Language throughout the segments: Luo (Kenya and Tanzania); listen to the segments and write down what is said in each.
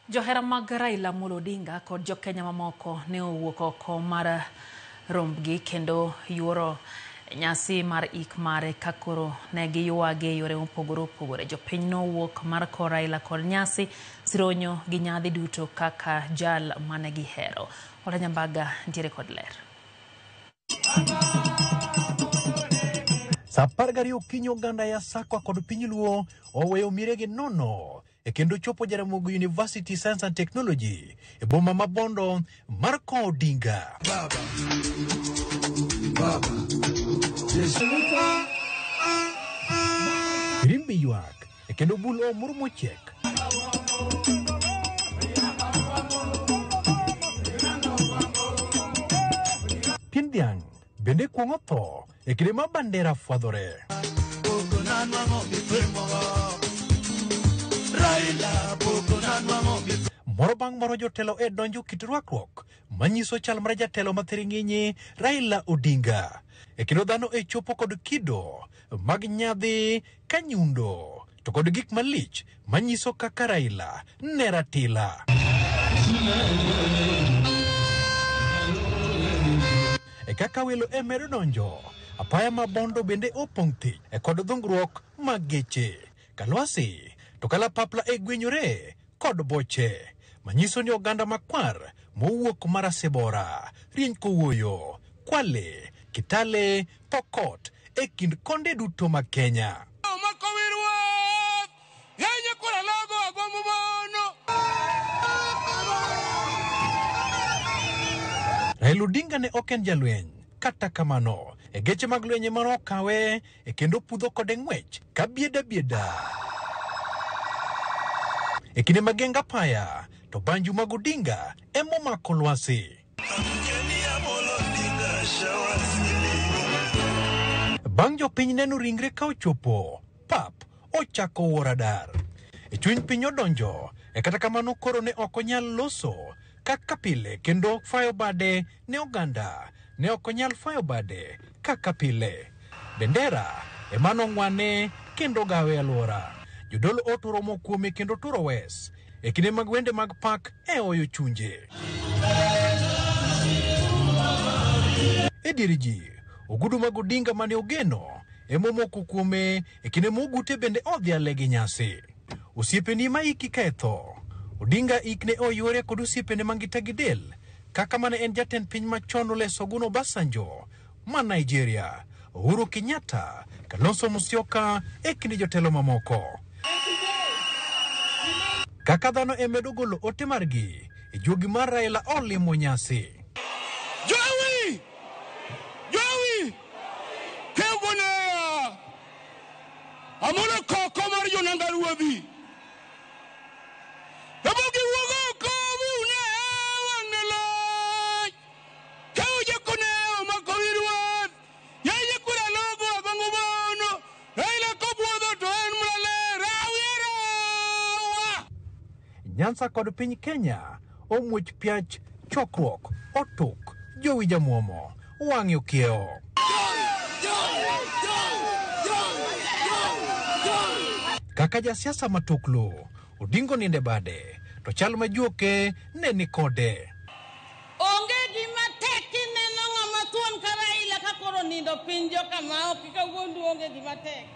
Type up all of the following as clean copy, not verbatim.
Johera mag Raila Amolo Odinga kod jokenya mamoko ne owuok oko mar rombgi kendo yuoro nyasi mar ik mare ka koro ne giywage e yore mopogore opogore. Jopiny nowuok mar kowo Raila kod nyasi, sironyo gi nyadhi duto kaka jal mane gihero. Ola Nyambaga ntiere kod ler. Sa 12 okinyi oganda ya Sakwa kod piny Luo oweyo mieregi nono e kendo chopo Jaramogi University Science and Technology e boma ma Bondo mar kowo Odinga. Firimbi ywak e kendo bul omur mochiek. Pien dhiang' bende kuong'o tho e kinde ma bandera fwadhore. Moro bang' moro jotelo e donjo kit rwakruok manyiso chal mar jatelo ma thiring'inyi Raila Odinga. E kendo dhano e chopo kod kido mag nyadhi ka nyundo to kod gik malich manyiso kaka Raila ne ratila. E kaka welo e medo donjo, apaya ma Bondo bende opong' thich e kod dhungruok mag geche. Kalwasi to kalapapla e gwenyore kod boche manyiso ni oganda makwar mowuok Marasebora, Rieny Kowuoyo, Kwale, Kitale, Pokot e kind konde duto mag Kenya. Raila Odinga ne ok en jalweny, kata kamano e geche mag lweny ema nokawe e kendo pudho kode ng'wech ka bieda bieda. E kinde mag geng apaya to banju mag Odinga emomako lwasi. Bang' jopiny neno ringre ka ochopo pap ochako wuoro dar. E chuny piny odonjo e kata kamano koro ne ok onyal loso kaka pile kendo fayo bade ne oganda ne ok onyal fayo bade kaka pile. Bendera ema nong'wane kendo gawe alwora. Jodolo oturo kuome kendo turo wes e kinde mag wende mag pak e oyo chunje. E dier ji, ogudu mag Odinga mane ogeno emomoko kuome e kinde mogute bende odhiale gi nyasi. Osiepeni ma iki ketho. Odinga ik ne oyuore kod osiepene mangita gi del kaka mane en jatend piny machon Olusegun Obasanjo ma Nigeria, Uhuru Kenyatta, Kalonzo Musyoka e kind jotelo mamoko. Kaka dhano e medo golo ote margi, e juogi mar Raila olimo nyasi. Jowi! Jowi! Keugonea! Amolo koko mar jonanga ruodhi. Ebogi wuog oko une wang'ne lach. Keujakone omako wi ruoth. Yaye kura logo agongo bono. Raila kobuodho to en mlaler. Awierawa! Nyanza kod piny Kenya omuoch piach chokruok otuk jowi jamuomo wang'e okiewo. Kaka jasiasa matuklu, Odingo ninde bade to chal ma juoke ne ni kode. Onge gima tek kineno ng'ama thuon ka Raila ka koro nindo piny jokama ok kawuondu onge gima tek.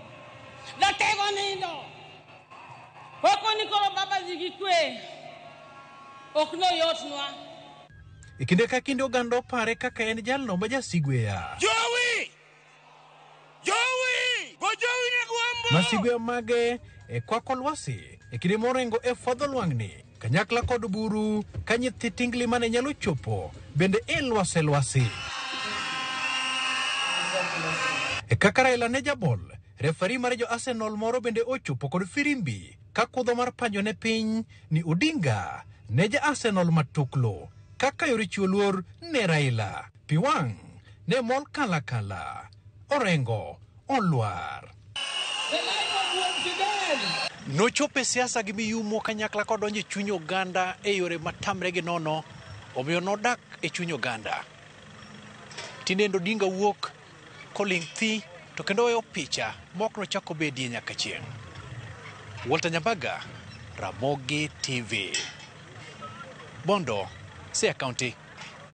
Jatego nindo. Poko ni koro baba dhi gi kwe. Ok noyotnwa. E kinde ka kinde oganda opare kaka en jalno ma jasigweya. Jowi! Jowi! Go jowi ne gwambo! Masigweya mage e kwako lwasi e kinde morengo e fwadho lwang'ni kanyakla kod buru ka nyithi tingli mane nyalo chopo bende e lwase lwasi. E kaka Raila ne jabol, refari mar jo Arsenal moro bende ochopo kod firimbi ka kudho mar panjo ne piny ni Odinga ne ja Arsenal matuklu kaka yore chiwo luor ne Raila. Pi wang' ne mol kala kala, Orengo olwar. Nochopo e siasa gi miyumo kanyakla kodonjo e chuny oganda e yore matamre gi nono, omiyo nodak e chuny oganda. Tinende Odinga wuok koling' thi to kendo weyo picha mok nochak obedie nyaka chieng'. Walter Nyambaga, Ramogi TV. Bondo, Siaya County.